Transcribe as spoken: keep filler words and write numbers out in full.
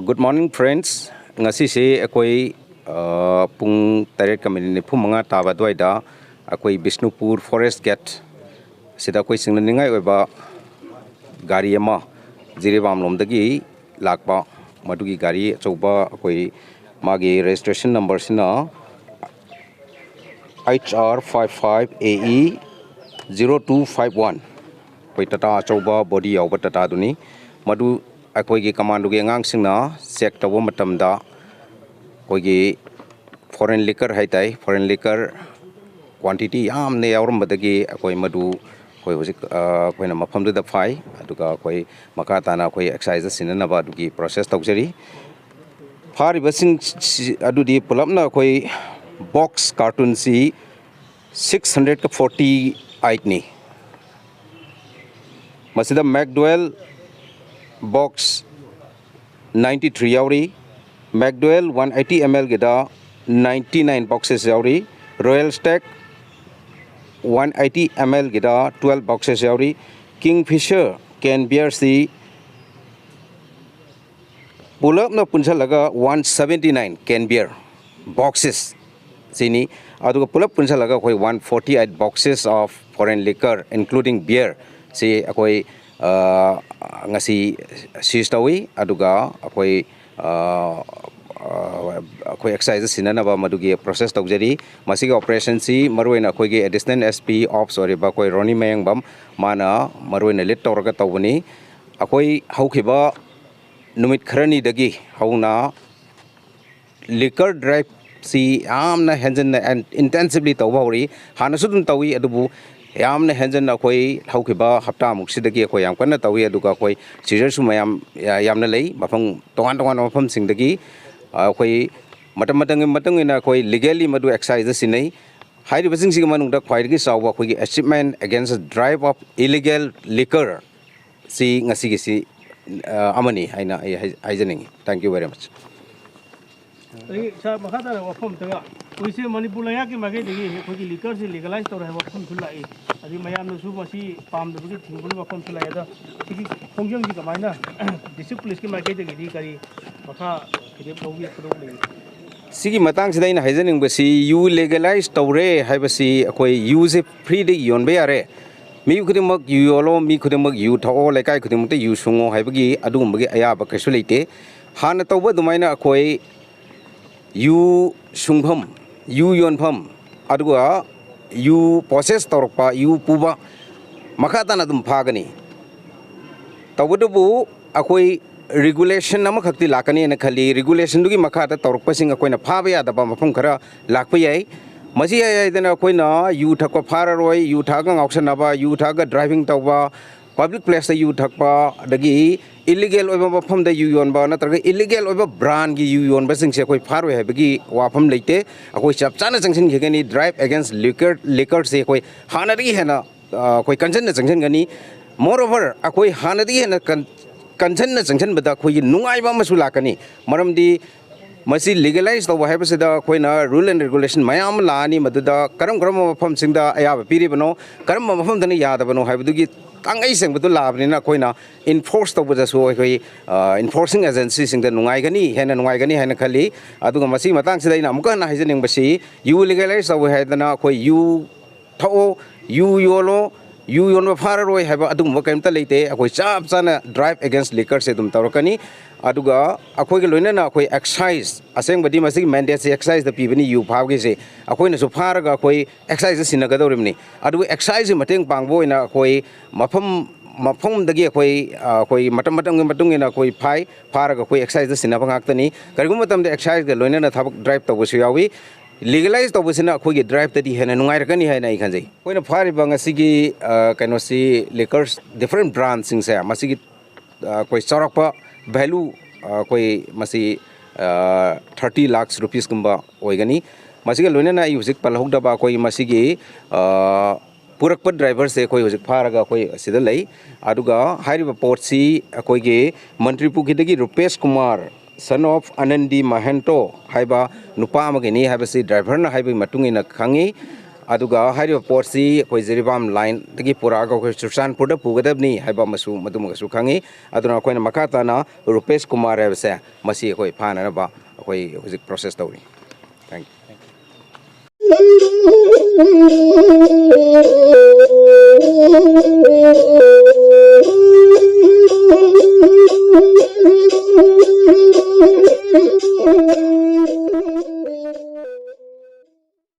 Good morning, friends. ꯉꯁꯤꯁꯤ ꯑꯩꯈꯣꯏ, ꯑ, ꯄꯨꯡ ꯇꯔꯦꯠꯀ ꯃꯤꯅꯤꯠ ꯅꯤꯐꯨ ꯃꯉꯥ ꯇꯥꯕ ꯑꯗꯨꯋꯥꯏꯗ ꯑꯩꯈꯣꯏ ꯕꯤꯁꯅꯨꯄꯨꯔ ꯐꯣꯔꯦꯁ ꯒꯦꯠ ꯁꯤꯗ ꯑꯩꯈꯣꯏ ꯆꯤꯡꯅꯅꯤꯡꯉꯥꯏ ꯑꯣꯏꯕ ꯒꯥꯔꯤ ꯑꯃ ꯖꯤꯔꯤꯕꯥꯝ ꯂꯣꯝꯗꯒꯤ ꯂꯥꯛꯄ, ꯃꯗꯨꯒꯤ ꯒꯥꯔꯤ ꯑꯆꯧꯕ, ꯑꯩꯈꯣꯏ ꯃꯥꯒꯤ registration number ꯁꯤꯅ H R five five A E zero two five one, ꯑꯩꯈꯣꯏ ꯇꯥꯇꯥ ꯑꯆꯧꯕ body ꯌꯥꯎꯕ ꯇꯥꯇꯥꯗꯨꯅꯤ꯫ ꯃꯗꯨ ꯑꯩꯈꯣꯏꯒꯤ commando ꯒꯤ ꯑꯉꯥꯡꯁꯤꯡꯅ check ꯇꯧꯕ ꯃꯇꯝꯗ ꯑꯩꯈꯣꯏꯒꯤ foreign liquor ꯍꯥꯏ ꯇꯥꯏ, foreign liquor quantity ꯌꯥꯝꯅ ꯌꯥꯎꯔꯝꯕꯗꯒꯤ ꯑꯩꯈꯣꯏ ꯃꯗꯨ ꯑꯩꯈꯣꯏ ꯍꯧꯖꯤꯛ ꯑ, ꯑꯩꯈꯣꯏꯅ ꯃꯐꯝꯗꯨꯗ ꯐꯥꯏ꯫ ꯑꯗꯨꯒ ꯑꯩꯈꯣꯏ ꯃꯈꯥ ꯇꯥꯅ ꯑꯩꯈꯣꯏ ꯑꯦꯛꯁꯥꯏꯖꯇ ꯁꯤꯟꯅꯅꯕ ꯑꯗꯨꯒꯤ ꯄ꯭ꯔꯣꯁꯦꯁ ꯇꯧꯖꯔꯤ꯫ ꯐꯥꯔꯤꯕꯁꯤꯡ ꯁꯤ- ꯑꯗꯨꯗꯤ ꯄꯨꯂꯞꯅ ꯑꯩꯈꯣꯏ ꯕꯣꯛꯁ ꯀꯥꯔꯇꯨꯟꯁꯤ ꯁꯤꯛꯁ ꯍꯟꯗ꯭ꯔꯦꯠꯀ ꯐꯣꯔꯇꯤ ꯑꯩꯠꯅꯤ꯫ ꯃꯁꯤꯗ ꯃꯦꯛꯗ꯭ꯋꯦꯜ ꯕꯣꯛꯁ ꯅꯥꯏꯟꯇꯤ ꯊ꯭ꯔꯤ ꯌꯥꯎꯔꯤ꯫ ꯃꯦꯛꯗ꯭ꯋꯦꯜ ꯋꯥꯟ ꯑꯩꯠꯇꯤ ꯑꯦꯝ ꯑꯦꯜꯒꯤꯗ ꯅꯥꯏꯟꯇꯤ ꯅꯥꯏꯟ ꯕꯣꯛꯁꯦꯁ ꯌꯥꯎꯔꯤ꯫ Royal Stag one eighty M ꯑꯦꯜꯒꯤꯗ ꯇ꯭ꯋꯦꯜꯐ ꯕꯣꯛꯁꯦꯁ ꯌꯥꯎꯔꯤ꯫ ꯀꯤꯡ ꯐꯤꯁꯔ ꯀꯦꯟ ꯕꯤꯌꯔꯁꯤ ꯄꯨꯂꯞꯅ ꯄꯨꯟꯁꯤꯜꯂꯒ one seventy nine can beer boxes ꯁꯤꯅꯤ꯫ ꯑꯗꯨꯒ ꯄꯨꯂꯞ ꯄꯨꯟꯁꯤꯜꯂꯒ ꯑꯩꯈꯣꯏ one forty eight boxes of foreign liquor including beer ꯁꯤ ꯑꯩꯈꯣꯏ ꯑ, ꯉꯁꯤ ꯁꯤꯖ ꯇꯧꯏ꯫ ꯑꯗꯨꯒ ꯑꯩꯈꯣꯏ ꯑ, ꯑ, ꯑꯩꯈꯣꯏ ꯑꯦꯛꯁꯥꯏꯖꯇ ꯁꯤꯟꯅꯅꯕ ꯃꯗꯨꯒꯤ ꯄ꯭ꯔꯣꯁꯦꯁ ꯇꯧꯖꯔꯤ꯫ ꯃꯁꯤꯒꯤ ꯑꯣꯄꯔꯦꯁꯟꯁꯤ ꯃꯔꯨꯑꯣꯏꯅ ꯑꯩꯈꯣꯏꯒꯤ ꯑꯦꯗꯤꯁꯅꯦꯜ ꯑꯦꯁ ꯄꯤ ꯑꯣꯞꯁ ꯑꯣꯏꯔꯤꯕ ꯑꯩꯈꯣꯏ ꯔꯣꯅꯤ ꯃꯌꯦꯡꯕꯝ, ꯃꯥꯅ ꯃꯔꯨꯑꯣꯏꯅ ꯂꯤꯗ ꯇꯧꯔꯒ ꯇꯧꯕꯅꯤ꯫ ꯑꯩꯈꯣꯏ ꯍꯧꯈꯤꯕ ꯅꯨꯃꯤꯠ ꯈꯔꯅꯤꯗꯒꯤ ꯍꯧꯅ ꯂꯤꯀꯔ ꯗ꯭ꯔꯥꯏꯚꯁꯤ ꯌꯥꯝꯅ ꯍꯦꯟꯖꯟꯅ ꯑꯦꯟ ꯏꯟꯇꯦꯟꯁꯤꯚꯂꯤ ꯇꯧꯕ ꯍꯧꯔꯛꯏ꯫ ꯍꯥꯟꯅꯁꯨ ꯑꯗꯨꯝ ꯇꯧꯏ, ꯑꯗꯨꯕꯨ ꯌꯥꯝꯅ ꯍꯦꯟꯖꯟꯅ ꯑꯩꯈꯣꯏ ꯍꯧꯈꯤꯕ ꯍꯞꯇꯥꯃꯨꯛꯁꯤꯗꯒꯤ ꯑꯩꯈꯣꯏ ꯌꯥꯝ ꯀꯟꯅ ꯇꯧꯏ꯫ ꯑꯗꯨꯒ ꯑꯩꯈꯣꯏ ꯁꯤꯖꯔꯁꯨ ꯃꯌꯥꯝ ꯌꯥ- ꯌꯥꯝꯅ ꯂꯩ, ꯃꯐꯝ ꯇꯣꯉꯥꯟ ꯇꯣꯉꯥꯟꯕ ꯃꯐꯝꯁꯤꯡꯗꯒꯤ꯫ ꯑꯩꯈꯣꯏ ꯃꯇꯝ ꯃꯇꯝꯒꯤ ꯃꯇꯨꯡ ꯏꯟꯅ ꯑꯩꯈꯣꯏ ꯂꯤꯒꯦꯜꯂꯤ ꯃꯗꯨ ꯑꯦꯛꯁꯥꯏꯖꯇ ꯁꯤꯟꯅꯩ꯫ ꯍꯥꯏꯔꯤꯕꯁꯤꯡꯁꯤꯒꯤ ꯃꯅꯨꯡꯗ ꯈ꯭ꯋꯥꯏꯗꯒꯤ ꯆꯥꯎꯕ ꯑꯩꯈꯣꯏꯒꯤ achievement against the drive of illegal liquor ꯁꯤ ꯉꯁꯤꯒꯤꯁꯤ ꯑ, ꯑꯃꯅꯤ ꯍꯥꯏꯅ ꯑꯩ ꯍꯥꯏ- ꯍꯥꯏꯖꯅꯤꯡꯉꯤ꯫ Thank you very much꯫ ꯑꯗꯒꯤ ꯁꯥꯔ, ꯃꯈꯥ ꯇꯥꯅ ꯋꯥꯐꯝ ꯑꯝꯇꯒ, ꯍꯧꯖꯤꯛꯁꯦ ꯃꯅꯤꯄꯨꯔ ꯂꯩꯉꯥꯛꯀꯤ ꯃꯥꯏꯀꯩꯗꯒꯤ ꯑꯩꯈꯣꯏꯒꯤ ꯂꯤꯀꯔꯁꯤ ꯂꯤꯒꯦꯂꯥꯏꯁ ꯇꯧꯔꯦ ꯍꯥꯏꯕ ꯋꯥꯐꯝꯁꯨ ꯂꯥꯛꯏ꯫ ꯑꯗꯒꯤ ꯃꯌꯥꯝꯅꯁꯨ ꯃꯁꯤ ꯄꯥꯝꯗꯕꯒꯤ ꯊꯤꯡꯕꯒꯤ ꯋꯥꯐꯝꯁꯨ ꯂꯥꯛꯏ꯫ ꯑꯗꯣ ꯁꯤꯒꯤ ꯈꯣꯡꯖꯪꯁꯤ ꯀꯃꯥꯏꯅ ꯗꯤꯁꯇ꯭ꯔꯤꯛ ꯄꯨꯂꯤꯁꯀꯤ ꯃꯥꯏꯀꯩꯗꯒꯤꯗꯤ ꯀꯔꯤ ꯃꯈꯥ ꯐꯤꯔꯦꯞ ꯂꯧꯕꯤꯔꯛꯀꯗꯧꯕ ꯂꯩ? ꯁꯤꯒꯤ ꯃꯇꯥꯡꯁꯤꯗ ꯑꯩꯅ ꯍꯥꯏꯖꯅꯤꯡꯕꯁꯤ, ꯌꯨ ꯂꯤꯒꯦꯂꯥꯏꯁ ꯇꯧꯔꯦ ꯍꯥꯏꯕꯁꯤ ꯑꯩꯈꯣꯏ ꯌꯨꯁꯦ ꯐ꯭ꯔꯤꯗ ꯌꯣꯟꯕ ꯌꯥꯔꯦ꯫ ꯃꯤ ꯈꯨꯗꯤꯡꯃꯛ ꯌꯨ ꯌꯣꯜꯂꯣ, ꯃꯤ ꯈꯨꯗꯤꯡꯃꯛ ꯌꯨ ꯊꯛꯑꯣ, ꯂꯩꯀꯥꯏ ꯈꯨꯗꯤꯡꯃꯛꯇ ꯌꯨ ꯁꯨꯡꯉꯣ ꯍꯥꯏꯕꯒꯤ ꯑꯗꯨꯒꯨꯝꯕꯒꯤ ꯑꯌꯥꯕ ꯀꯩꯁꯨ ꯂꯩꯇꯦ꯫ ꯍꯥꯟꯅ ꯇꯧꯕ ꯑꯗꯨꯃꯥꯏꯅ ꯑꯩꯈꯣꯏ ꯌꯨ ꯁꯨꯡꯐꯝ, ꯌꯨ ꯌꯣꯟꯐꯝ, ꯑꯗꯨꯒ ꯌꯨ ꯄꯣꯁꯦꯁ ꯇꯧꯔꯛꯄ, ꯌꯨ ꯄꯨꯕ ꯃꯈꯥ ꯇꯥꯅ ꯑꯗꯨꯝ ꯐꯥꯒꯅꯤ꯫ ꯇꯧꯕꯇꯕꯨ ꯑꯩꯈꯣꯏ ꯔꯤꯒꯨꯂꯦꯁꯟ ꯑꯃꯈꯛꯇꯤ ꯂꯥꯛꯀꯅꯦꯅ ꯈꯜꯂꯤ꯫ ꯔꯤꯒꯨꯂꯦꯁꯟꯗꯨꯒꯤ ꯃꯈꯥꯗ ꯇꯧꯔꯛꯄꯁꯤꯡ ꯑꯩꯈꯣꯏꯅ ꯐꯥꯕ ꯌꯥꯗꯕ ꯃꯐꯝ ꯈꯔ ꯂꯥꯛꯄ ꯌꯥꯏ꯫ ꯃꯁꯤ ꯍꯥꯏ ꯍꯥꯏꯗꯅ ꯑꯩꯈꯣꯏꯅ ꯌꯨ ꯊꯛꯄ ꯐꯥꯔꯔꯣꯏ, ꯌꯨ ꯊꯛꯑꯒ ꯉꯥꯎꯁꯟꯅꯕ, ꯌꯨ ꯊꯛꯑꯒ ꯗ꯭ꯔꯥꯏꯚꯤꯡ ꯇꯧꯕ, ꯄꯕ꯭ꯂꯤꯛ ꯄ꯭ꯂꯦꯁꯇ ꯌꯨ ꯊꯛꯄ, ꯑꯗꯒꯤ ꯏꯂꯤꯒꯦꯜ ꯑꯣꯏꯕ ꯃꯐꯝꯗ ꯌꯨ ꯌꯣꯟꯕ ꯅꯠꯇ꯭ꯔꯒ ꯏꯂꯤꯒꯦꯜ ꯑꯣꯏꯕ ꯕ꯭ꯔꯥꯟꯒꯤ ꯌꯨ ꯌꯣꯟꯕꯁꯤꯡꯁꯦ ꯑꯩꯈꯣꯏ ꯐꯥꯔꯣꯏ ꯍꯥꯏꯕꯒꯤ ꯋꯥꯐꯝ ꯂꯩꯇꯦ꯫ ꯑꯩꯈꯣꯏ ꯆꯞ ꯆꯥꯅ ꯆꯪꯁꯤꯟꯈꯤꯒꯅꯤ꯫ Drive against liquor, liquorꯁꯦ ꯑꯩꯈꯣꯏ ꯍꯥꯟꯅꯗꯒꯤ ꯍꯦꯟꯅ, ꯑ, ꯑꯩꯈꯣꯏ ꯀꯟꯖꯟꯅ ꯆꯪꯁꯤꯟꯒꯅꯤ꯫ Moreover, ꯑꯩꯈꯣꯏ ꯍꯥꯟꯅꯗꯒꯤ ꯍꯦꯟꯅ ꯀꯟ-, ꯀꯟꯖꯟꯅ ꯆꯪꯁꯤꯟꯕꯗ ꯑꯩꯈꯣꯏꯒꯤ ꯅꯨꯡꯉꯥꯏꯕ ꯑꯃꯁꯨ ꯂꯥꯛꯀꯅꯤ꯫ ꯃꯔꯝꯗꯤ ꯃꯁꯤ ꯂꯤꯒꯦꯂꯥꯏꯁ ꯇꯧꯕ ꯍꯥꯏꯕꯁꯤꯗ ꯑꯩꯈꯣꯏꯅ rule and regulation ꯃꯌꯥꯝ ꯑꯃ ꯂꯥꯛꯑꯅꯤ, ꯃꯗꯨꯗ ꯀꯔꯝ ꯀꯔꯝꯕ ꯃꯐꯝꯁꯤꯡꯗ ꯑꯌꯥꯕ ꯄꯤꯔꯤꯕꯅꯣ, ꯀꯔꯝꯕ ꯃꯐꯝꯗꯅ ꯌꯥꯗꯕꯅꯣ ꯍꯥꯏꯕꯗꯨꯒꯤ ꯇꯥꯡꯉꯩ ꯁꯦꯡꯕꯗꯨ ꯂꯥꯛꯑꯕꯅꯤꯅ ꯑꯩꯈꯣꯏꯅ ꯏꯟꯐꯣꯔꯁ ꯇꯧꯕꯗꯁꯨ ꯑꯩꯈꯣꯏ, ꯑ, ꯏꯟꯐꯣꯔꯁꯤꯡ ꯑꯦꯖꯦꯟꯁꯤꯁꯤꯡꯗ ꯅꯨꯡꯉꯥꯏꯒꯅꯤ, ꯍꯦꯟꯅ ꯅꯨꯡꯉꯥꯏꯒꯅꯤ ꯍꯥꯏꯅ ꯈꯜꯂꯤ꯫ ꯑꯗꯨꯒ ꯃꯁꯤꯒꯤ ꯃꯇꯥꯡꯁꯤꯗ ꯑꯩꯅ ꯑꯃꯨꯛꯀ ꯍꯟꯅ ꯍꯥꯏꯖꯅꯤꯡꯕꯁꯤ, ꯌꯨ ꯂꯤꯒꯦꯂꯥꯏꯁ ꯇꯧꯋꯦ ꯍꯥꯏꯗꯅ ꯑꯩꯈꯣꯏ ꯌꯨ ꯊꯛꯑꯣ, ꯌꯨ ꯌꯣꯜꯂꯣ, ꯌꯨ ꯌꯣꯟꯕ ꯐꯥꯔꯔꯣꯏ ꯍꯥꯏꯕ ꯑꯗꯨꯒꯨꯝꯕ ꯀꯔꯤꯝꯇ ꯂꯩꯇꯦ꯫ ꯑꯩꯈꯣꯏ ꯆꯞ ꯆꯥꯅ drive against liquorꯁꯦ ꯑꯗꯨꯝ ꯇꯧꯔꯛꯀꯅꯤ꯫ ꯑꯗꯨꯒ ꯑꯩꯈꯣꯏꯒ ꯂꯣꯏꯅꯅ ꯑꯩꯈꯣꯏ excise, ꯑꯁꯦꯡꯕꯗꯤ ꯃꯁꯤꯒꯤ mandateꯁꯦ exciseꯇ ꯄꯤꯕꯅꯤ, ꯌꯨ ꯐꯥꯕꯒꯤꯁꯦ꯫ ꯑꯩꯈꯣꯏꯅꯁꯨ ꯐꯥꯔꯒ ꯑꯩꯈꯣꯏ exciseꯇ ꯁꯤꯟꯅꯒꯗꯧꯔꯤꯕꯅꯤ꯫ ꯑꯗꯨꯒ exciseꯀꯤ ꯃꯇꯦꯡ ꯄꯥꯡꯕ ꯑꯣꯏꯅ ꯑꯩꯈꯣꯏ ꯃꯐꯝ, ꯃꯐꯝꯗꯒꯤ ꯑꯩꯈꯣꯏ, ꯑ, ꯑꯩꯈꯣꯏ ꯃꯇꯝ ꯃꯇꯝꯒꯤ ꯃꯇꯨꯡ ꯏꯟꯅ ꯑꯩꯈꯣꯏ ꯐꯥꯏ, ꯐꯥꯔꯒ ꯑꯩꯈꯣꯏ exciseꯇ ꯁꯤꯟꯅꯕ ꯉꯥꯛꯇꯅꯤ꯫ ꯀꯔꯤꯒꯨꯝꯕ ꯃꯇꯝꯗ exciseꯀ ꯂꯣꯏꯅꯅ ꯊꯕꯛ drive ꯇꯧꯕꯁꯨ ꯌꯥꯎꯏ꯫ ꯂꯤꯒꯦꯂꯥꯏꯁ ꯇꯧꯕꯁꯤꯅ ꯑꯩꯈꯣꯏꯒꯤ driveꯇꯗꯤ ꯍꯦꯟꯅ ꯅꯨꯡꯉꯥꯏꯔꯛꯀꯅꯤ ꯍꯥꯏꯅ ꯑꯩ ꯈꯟꯖꯩ꯫ ꯑꯩꯈꯣꯏꯅ ꯐꯥꯔꯤꯕ ꯉꯁꯤꯒꯤ, ꯑ, ꯀꯩꯅꯣꯁꯤ, liquors different brandꯁꯤꯡꯁꯦ, ꯃꯁꯤꯒꯤ, ꯑ, ꯑꯩꯈꯣꯏ ꯆꯥꯎꯔꯥꯛꯄ value, ꯑ, ꯑꯩꯈꯣꯏ ꯃꯁꯤ, ꯑ, thirty lakhs rupeesꯀꯨꯝꯕ ꯑꯣꯏꯒꯅꯤ꯫ ꯃꯁꯤꯒ ꯂꯣꯏꯅꯅ ꯑꯩ ꯍꯧꯖꯤꯛ ꯄꯜꯍꯧꯗꯕ ꯑꯩꯈꯣꯏ ꯃꯁꯤꯒꯤ, ꯑ, ꯄꯨꯔꯛꯄ driverꯁꯦ ꯑꯩꯈꯣꯏ ꯍꯧꯖꯤꯛ ꯐꯥꯔꯒ ꯑꯩꯈꯣꯏ ꯑꯁꯤꯗ ꯂꯩ꯫ ꯑꯗꯨꯒ ꯍꯥꯏꯔꯤꯕ ꯄꯣꯠꯁꯤ ꯑꯩꯈꯣꯏꯒꯤ ꯃꯟꯇ꯭ꯔꯤꯄꯨꯈ꯭ꯔꯤꯗꯒꯤ ꯔꯨꯄꯦꯁ ꯀꯨꯃꯥꯔ, son of ꯑꯅꯟꯗꯤ ꯃꯍꯦꯟꯇꯣ ꯍꯥꯏꯕ ꯅꯨꯄꯥ ꯑꯃꯒꯤꯅꯤ ꯍꯥꯏꯕꯁꯤ driverꯅ ꯍꯥꯏꯕꯒꯤ ꯃꯇꯨꯡ ꯏꯟꯅ ꯈꯪꯉꯤ꯫ ꯑꯗꯨꯒ ꯍꯥꯏꯔꯤꯕ ꯄꯣꯠꯁꯤ ꯑꯩꯈꯣꯏ ꯖꯤꯔꯤꯕꯥꯝ lineꯗꯒꯤ ꯄꯨꯔꯛꯑꯒ ꯑꯩꯈꯣꯏ ꯆꯨꯔꯆꯥꯟꯄꯨꯔꯗ ꯄꯨꯒꯗꯕꯅꯤ ꯍꯥꯏꯕ ꯑꯃꯁꯨ ꯃꯗꯨꯃꯒꯁꯨ ꯈꯪꯉꯤ꯫ ꯑꯗꯨꯅ ꯑꯩꯈꯣꯏꯅ ꯃꯈꯥ ꯇꯥꯅ ꯔꯨꯄꯦꯁ ꯀꯨꯃꯥꯔ ꯍꯥꯏꯕꯁꯦ ꯃꯁꯤ ꯑꯩꯈꯣꯏ ꯐꯥꯅꯅꯕ ꯑꯩꯈꯣꯏ ꯍꯧꯖꯤꯛ process ꯇꯧꯔꯤ꯫ Thank you.